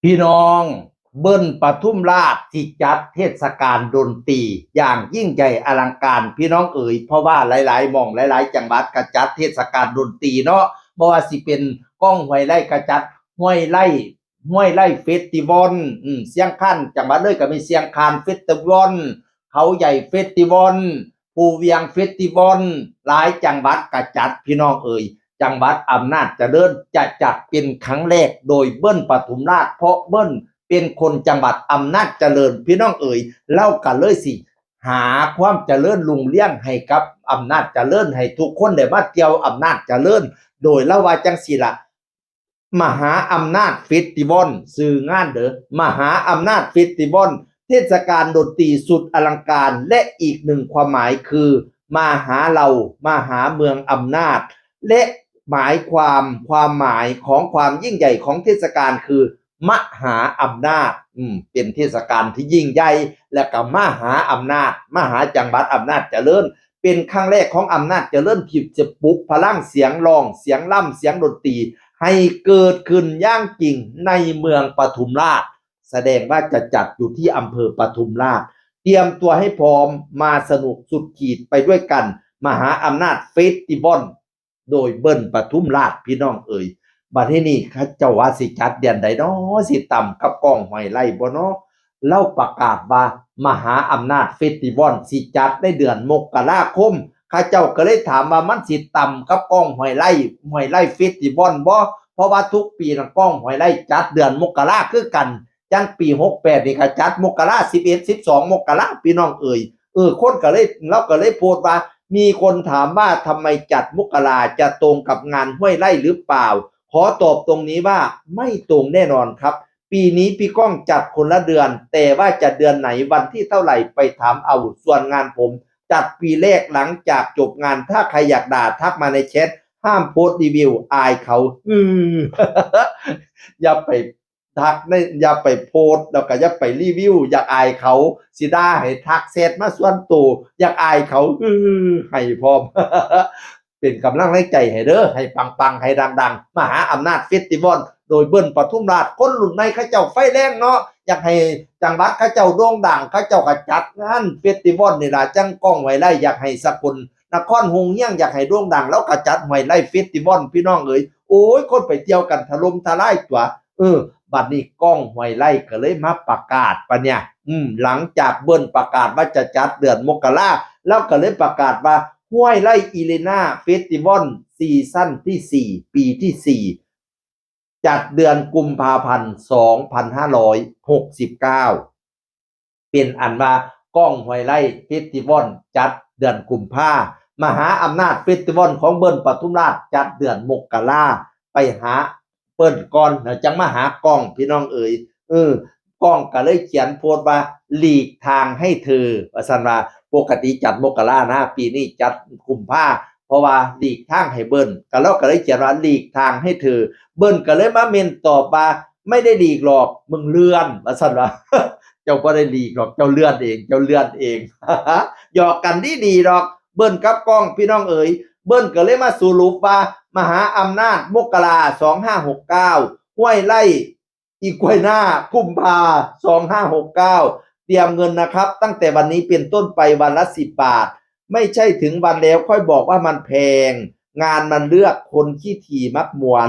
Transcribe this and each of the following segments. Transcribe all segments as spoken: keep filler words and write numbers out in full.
พี่น้อง เบิ้ลปทุมราชสิจัดเทศกาลดนตรีอย่างยิ่งใหญ่อลังการ พี่น้องเอ๋ย เพราะว่าหลายๆหม่องหลายๆจังหวัดก็จัดเทศกาลดนตรีเนาะ บ่ว่าสิเป็นกองห้วยไร่ก็จัดห้วยไร่ ห้วยไร่เฟสติวัล อืม เชียงคาน จังหวัดเลยก็มีเชียงคานเฟสติวัล เขาใหญ่เฟสติวัล ภูเวียงเฟสติวัล หลายจังหวัดก็จัด พี่น้องเอ๋ย จังหวัดอำนาจเจริญจะจัดเป็นครั้งแรกโดยเบิ้ลปทุมราช เพราะเบิ้ลเป็นคนจังหวัดอำนาจเจริญ พี่น้องเอ๋ย ลาวก็เลยสิหาความเจริญรุ่งเรืองให้กับอำนาจเจริญ ให้ทุกคนได้มาเที่ยวอำนาจเจริญ โดยลาวว่าจั่งซี้ล่ะ มหาอำนาจเฟสติวัล ชื่องานเด้อ มหาอำนาจเฟสติวัล เทศกาลดนตรีสุดอลังการ และอีกหนึ่งความหมายคือ มาหาเรา มาหาเมืองอำนาจ และหมายความ ความหมายของความยิ่งใหญ่ของเทศกาลคือ มหาอำนาจ อืม เป็นเทศกาลที่ยิ่งใหญ่ และก็มหาอำนาจ มหาจังหวัดอำนาจเจริญ เป็นครั้งแรกของอำนาจเจริญที่จะปลุกพลังเสียงร้อง เสียงรำ เสียงดนตรี ให้เกิดขึ้นอย่างจริงในเมืองปทุมราช แสดงว่าจะจัดอยู่ที่อำเภอปทุมราช เตรียมตัวให้พร้อม มาสนุกสุดขีดไปด้วยกัน มหาอำนาจเฟสติวัล โดยเบิ้ลปทุมราช พี่น้องเอ๋ย บัดนี้นี่เขาเจ้าว่าสิจัดเดือนใดน้อ สิต่ำกับกองห้วยไร่บ่น้อ ลาวประกาศว่ามหาอำนาจเฟสติวัลสิจัดในเดือนมกราคม เขาเจ้าก็เลยถามว่ามันสิต่ำกับกองห้วยไร่ ห้วยไร่เฟสติวัลบ่ เพราะว่าทุกปีนะกองห้วยไร่จัดเดือนมกราคือกัน จั่งปีหกแปดนี่ก็จัดมกรา สิบเอ็ด สิบสอง มกรา พี่น้องเอ๋ย เออ คนก็เลย ลาวก็เลยโพสต์ว่า มีคนถามว่าทำไมจัดมกรา จะตรงกับงานห้วยไร่หรือเปล่า ขอตอบตรงนี้ว่าไม่ตรงแน่นอนครับ ปีนี้พี่ก้องจัดคนละเดือน แต่ว่าจัดเดือนไหนวันที่เท่าไหร่ไปถามเอา ส่วนงานผมจัดปีแรกหลังจากจบงาน ถ้าใครอยากด่าทักมาในแชท ห้ามโพสต์รีวิว อายเขา อืม อย่าไปทักใน อย่าไปโพสต์ แล้วก็อย่าไปรีวิว อยากอายเขา สิด่าให้ทักแชทมาส่วนตัว อยากอายเขา อือ ให้พร้อม เป็นกำลังแรงใจให้เด้อ ให้ปังๆ ให้ดังๆ มหาอำนาจเฟสติวัล โดยเบิ้ลปทุมราช คนรุ่นใหม่เขาเจ้าไฟแรงเนาะ อยากให้จังหวัดเขาเจ้าโด่งดัง เขาเจ้าก็จัดงานเฟสติวัลนี่ล่ะ จั่งกองห้วยไร่ อยากให้สกลนครฮุ่งเฮือง อยากให้โด่งดัง ลาวก็จัดห้วยไร่เฟสติวัล พี่น้องเอ๋ย โอ้ย คนไปเที่ยวกันถล่มทลายตั๊ว เออ บัดนี้กองห้วยไร่ก็เลยมาประกาศปะเนี่ย อืม หลังจากเบิ้ลประกาศว่าจะจัดเดือนมกรา ลาวก็เลยประกาศว่าห้วยไร่อารีนาเฟสติวัล ซีซั่นที่สี่ ปีที่สี่ จัดเดือนกุมภาพันธ์ สองพันห้าร้อยหกสิบเก้า เป็นอันว่ากองห้วยไร่เฟสติวัลจัดเดือนกุมภา มหาอำนาจเฟสติวัลของเบิ้ลปทุมราชจัดเดือนมกรา ไปหาเปิ้นก่อน แล้วจั่งมาหากอง พี่น้องเอ๋ย เออ กองก็เลยเขียนโพสต์ว่า หลีกทางให้เธอ ว่าซั่นว่า ปกติจัดมกรานะ ปีนี้จัดกุมภา เพราะว่าหลีกทางให้เบิ้ล ก็ลาวก็เลยเขียนว่า หลีกทางให้เธอ เบิ้ลก็เลยมาเม้นตอบว่า ไม่ได้หลีกหรอก มึงเลื่อน ว่าซั่นว่า เจ้าบ่ได้หลีกหรอก เจ้าเลื่อนเอง เจ้าเลื่อนเอง หยอกกันดีๆดอก เบิ้ลกับกอง พี่น้องเอ๋ย เบิ้ลก็เลยมาสรุปว่า มหาอำนาจมกรา สองห้าหกเก้า ห้วยไร่ อีกล้วยหน้า กุมภา สองห้าหกเก้า เตรียมเงินนะครับ ตั้งแต่วันนี้เป็นต้นไปวันละสิบบาท ไม่ใช่ถึงวันแล้วค่อยบอกว่ามันแพง งานมันเลือกคนขี้ถี่มักม่วน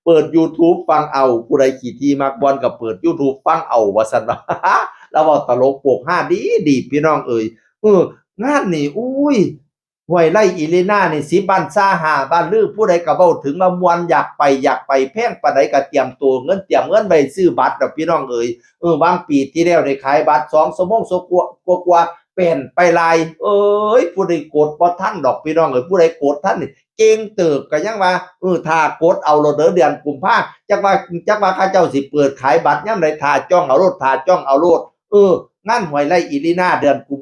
เปิด YouTube ฟังเอา ผู้ใดขี้ถี่มักม่วนก็เปิด YouTube ฟังเอา ว่าซั่นว่า ลาวเว้าตลกโปกฮาดีๆ พี่น้องเอ๋ย เออ งานนี่ อุ้ย ห้วยไร่อารีนานี่ สิบบ้านซาห้าบ้านลือ ผู้ใดก็เว้าถึงว่าม่วน อยากไป อยากไป แพงปานใดก็เตรียมตัวเงิน เตรียมเงินไว้ซื้อบัตรดอก พี่น้องเอ๋ย เออ หว่างปีที่แล้วนี่ขายบัตรสองชั่วโมงกว่า กว่าๆ แป้นไปหลาย เอ้ย ผู้ใดกดบ่ทันดอก พี่น้องเอ๋ย ผู้ใดกดทันนี่เก่งเติบ ก็ยังว่า เออ ถ้ากดเอาโลดเด้อ เดือนกุมภา จักว่า จักว่าเขาเจ้าสิเปิดขายบัตรยามใด ถ้าจ้องเอาโลด ถ้าจ้องเอาโลด เออ งานห้วยไร่อารีนาเดือนกุม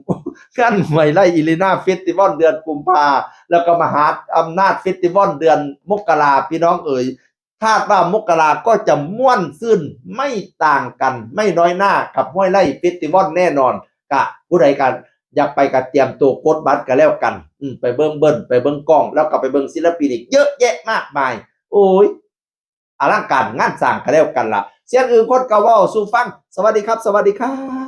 งานห้วยไร่อารีนาเฟสติวัลเดือนกุมภา แล้วก็มหาอำนาจเฟสติวัลเดือนมกรา พี่น้องเอ๋ย คาดว่ามกราก็จะม่วนซื่นไม่ต่างกัน ไม่น้อยหน้ากับห้วยไร่เฟสติวัลแน่นอน กะผู้ใดก็อยากไปก็เตรียมตัวกดบัตรก็แล้วกัน อืม ไปเบิ่งเบิ้ล ไปเบิ่งกอง แล้วก็ไปเบิ่งศิลปินอีกเยอะแยะมากมาย โอ้ย อลังการงานสร้างก็แล้วกันล่ะ เซียนอึ่งคนเก่าเว้าสู่ฟัง สวัสดีครับ สวัสดีครับ